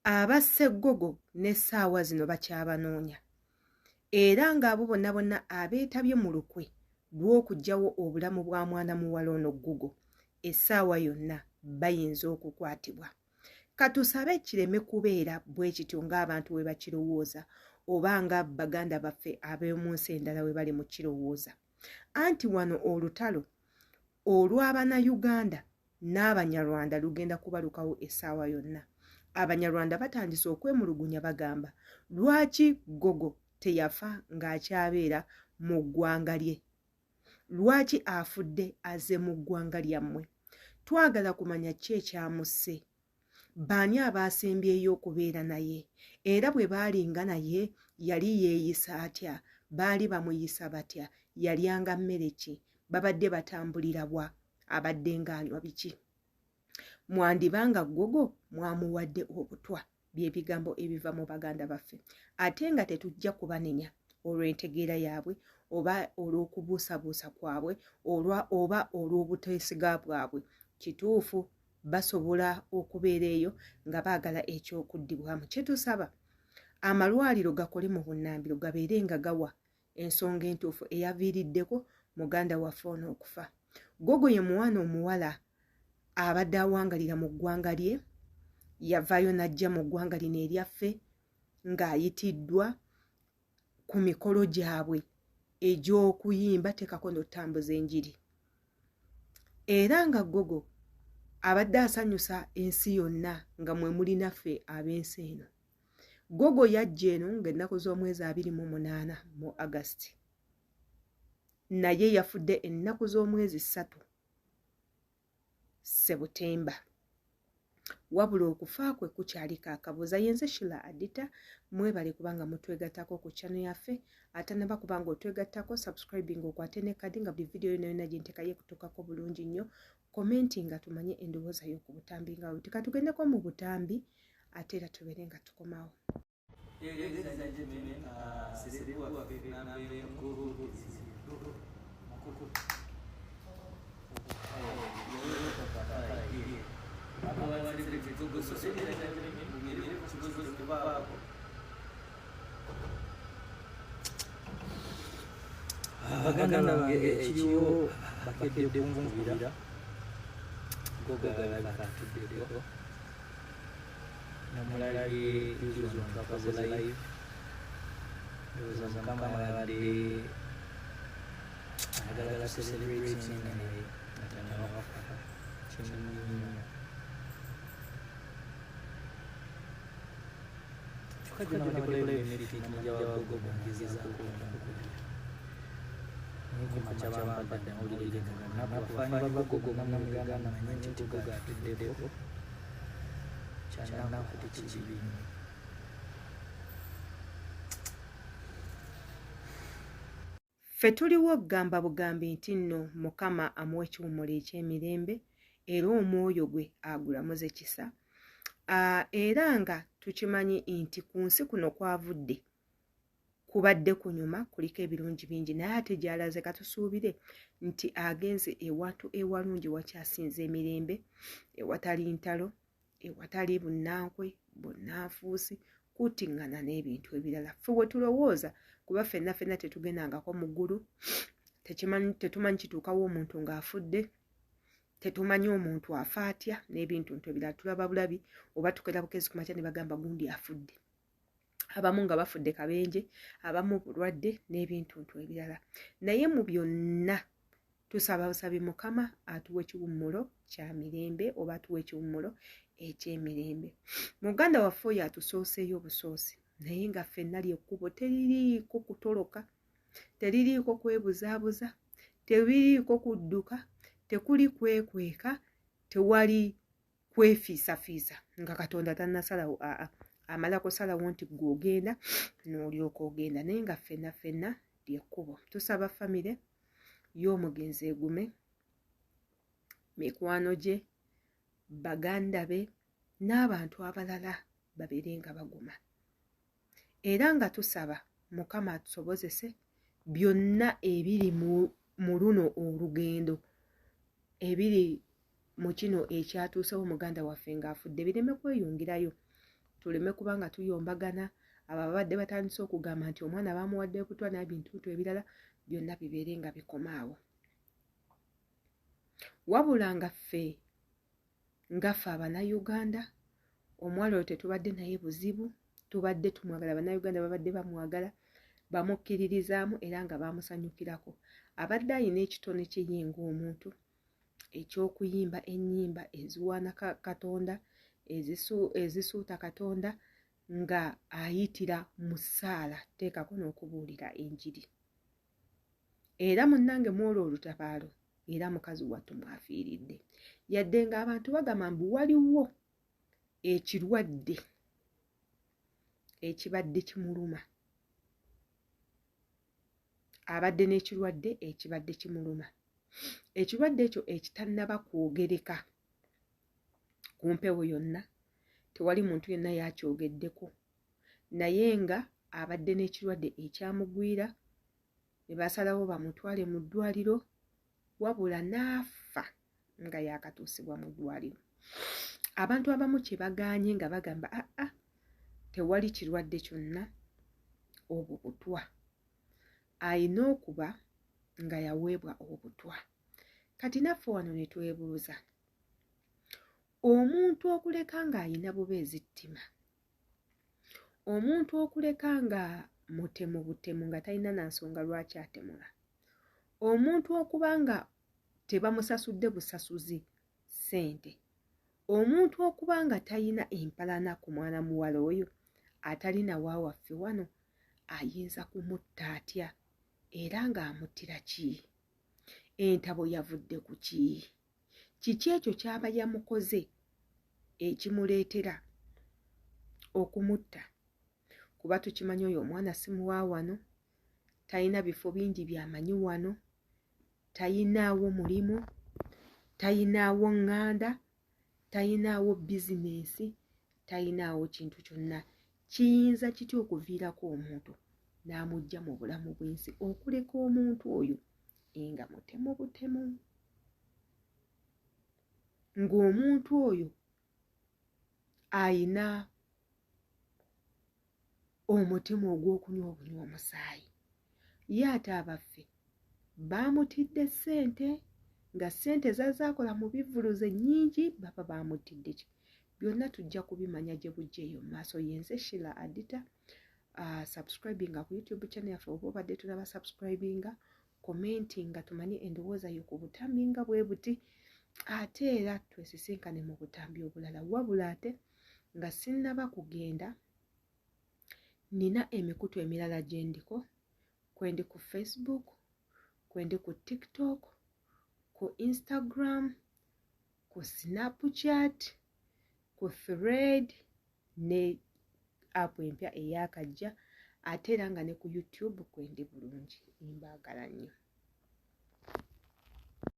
Abasse Gogo n'essaawa zino bakyabanoonya era ng'abo bonna bonna abeetabye mu lukwe lw'okuggyawo obulamu bwa mwana muwala ono Gogo essaawa yonna bayinza okukwatibwa. Katusabe kireme kubeera bwe kityo ng'abantu bwe bakirowooza oba nga baganda baffe ab'omu nsi endala bwe bali mu kirowooza. Anti wano olutalo olw'Abannayuganda n'Abanyarwanda lugenda kubalukawo essaawa yonna. Abanyarwanda batandise okwemulugunya bagamba lwaki Gogo teyafa ng'akyabeera mu ggwanga lye? Lwaki afudde azze mu ggwanga lyammwe? Twagala kumanya ki ekyamusse. Baani abaasembyeyo okubeera naye? Era bwe baalinga naye yali yeeyisa atya? Baali bamuyisa batya? Yalyanga mmere ki? Babadde batambulira wa? Abadde ng'anywa biki? Mwandiba nga Gogo mwamuwadde obutwa. Bye bigambo ebiva mu baganda baffe. Ate nga tetujja kubanenya olw'entegeera yaabwe oba olw'okubuusabuusa kwabwe oba olw'obuteesiga bwabwe. Kituufu basobola okubeera eyo nga baagala eky'okuddibwamu. Kye tusaba amalwaliro gakole mu bunnambiro gabeere nga gawa ensonga entuufu eyaviiriddeko muganda waffe ono okufa. Gogo ye mwana omuwala abadde awangalira mu ggwanga lye, yavaayo n'ajja mu ggwanga lino eryaffe ng'ayitiddwa ku mikolo gyabwe egy'okuyimba teekako n'okutambuza enjiri. Era nga Gogo abadde asanyusa ensi yonna nga mwe muli naffe ab'ensi eno. Gogo yajja eno ng'ennaku z'omwezi 28 mu August. Naye yafudde ennaku z'omwezi 3 Sebutemba. Wabula okufa kwe kukyaliko akabuuza. Yenze Sheila Adita, mwebale kubanga mutwegattako ku channel yaffe. Atanaba kubanga otwegattako, subscribing okwate ne kadi nga buli video yonna yonna gye nteekayo ekutuukako bulungi nnyo. Commenting nga tumanye endowooza yo ku butambi nga bwe. Katugendeko mu butambi ate era tubeere nga tukomawo. Ladies and gentlemen, Serebu waffe nambe Baganda bange ekiriwo bakedde kunkubira Gogo alabika atuddeko namulabye juzi wano twakoze live ndowooza Mukama yabadde ayagala tu celebrating naye nga tannaba kufa. Kinnumye nnyo. Kyokka jjo nabadde ku live feed mujja wa Gogo ngezaako okumukubira. Naye ku makya bampadde amawulire gano olunaku abafaanyi ba Gogo bonna mu Uganda manye nti Gogo atuddeko. Kyannaku ate kibi nnyo. Ffe tuliwo gamba bugambi nti nno Mukama amuwe ekiwummulo eky'emirembe era omwoyo gwe agulamuze kisa. Era nga tukimanyi nti ku nsi kuno kw'avudde kubadde kunyuma, kuliko ebirungi bingi, naye ate gy'alaze katusuubire nti agenze ewantu ewalungi wakyasinze emirembe, ewatali ntalo, ewatali bunnankwe, bunnanfuusi, kuttiŋŋana n'ebintu ebirala. Ffe we tulowooza kuba ffenna ffenna tetugendangako mu ggulu, tetumanyi kituukawo omuntu ng'afudde, tetumanyi omuntu afa atya n'ebintu ntu ebirala. Tulaba bulabi oba tukera bukezi ku makya ne bagamba gundi afudde. Abamu nga bafudde kabenje, abamu bulwadde n'ebintu ntu ebirala. Naye mu byonna tusaba busabi Mukama atuwe ekiwummulo kya mirembe oba atuwe ekiwummulo eky'emirembe. Muganda waffe oyo atusooseeyo obusoosi, naye nga ffenna ly'ekkubo teririiko kutoloka, teririiko kwebuzaabuza, teririiko kudduka, tekuli kwekweka, tewali kwefiisafiisa nga Katonda tannasalawo. Aa, amala kusalawo nti ggwe ogenda n'olyoka ogenda, naye nga ffenna ffenna ly'ekkubo. Tusaba famire y'omugenzi egume, mikwano gye, baganda be n'abantu abalala babeere nga baguma. Era nga tusaba Mukama atusobozese byonna ebiri mu luno olugendo, ebiri mu kino ekyatuusewo muganda waffe ng'afudde bireme kweyongerayo Tuleme kuba nga tuyombagana. Abo ababadde batandise okugamba nti omwana bamuwadde butwa n'ebintuntu ebirala byonna bibeere nga bikomaawo. Wabula nga ffe ngaffe Abannayuganda, omuwala oyo tetubadde naye buzibu, tubadde tumwagala. Bannayuganda babadde bamwagala, bamukkiririzaamu era nga bamusanyukirako. Abadde ayina ekitone kye ye ng'omuntu eky'okuyimba ennyimba eziwaana Katonda, ezisuuta Katonda, nga ayitira mu ssaala, teekako n'okubuulira enjiri. Era munnange mwolwo olutabaalo era mukazi wattu mwafiiridde, yadde ng'abantu bagamba mbu waliwo ekirwadde ekibadde kimuluma. Abadde n'ekirwadde ekibadde kimuluma, ekirwadde ekyo ekitannaba kwogereka ku mpewo yonna, tewali muntu yenna yakyogeddeko, naye nga abadde n'ekirwadde ekyamugwira ne basalawo bamutwale mu ddwaliro, wabula n'afa nga yakatuusibwa mu ddwaliro. Abantu abamu kye bagaanye nga bagamba aa, tewali kirwadde kyonna, obwo butwa, ayina okuba nga yaweebwa obutwa. Kati naffe wano ne twebuuza, omuntu okuleka ng'ayina bubeezi ttima, omuntu okuleka nga mutemu butemu nga talina na nsonga lwaki atemula, omuntu okuba nga tebamusasudde busasuzi ssente, omuntu okuba nga talina empalana ku mwana muwala oyo atalina waawaffe wano, ayinza kumutta atya era ng'amuttira ki? Entabo yavudde ku ki? Kiki ekyo ky'aba yamukoze ekimuleetera okumutta? Kuba tukimanyi oyo omwana si muwa wano, talina bifo bingi by'amanyi wano, tayinaawo mulimu, tayinaawo ŋŋanda, tayinaawo bizinensi, tayinaawo kintu kyonna. Kiyinza kitya okuviirako omuntu n'amuggya mu bulamu bw'ensi, okuleka omuntu oyo nga mutemu butemu, ng'omuntu oyo ayina omutima ogw'okunywa obunywa omusaayi? Ye ate abaffe baamutidde ssente, nga ssente zazaakola mu bivvuluze nnyingi, baba baamutidde ki? Byonna tujja kubimanya gye bujja eyo mu maaso. Yenze Shila Adita. Subscribinga ku YouTube channel yaffe oba obadde tunaba subscribinga, commentinga tumanye endowooza yo ku butambi nga bwe buti, ate era twesisinkane mu butambi obulala. Wabula ate nga sinnaba kugenda, nina emikutu emirala gye ndiko: kwendi ku Facebook, kwendi ku TikTok, ku Instagram, ku Snapchat, ku Thread ne app empya eyakajja, ate era nga ne ku YouTube kwendi bulungi. Mbaagala nnyo.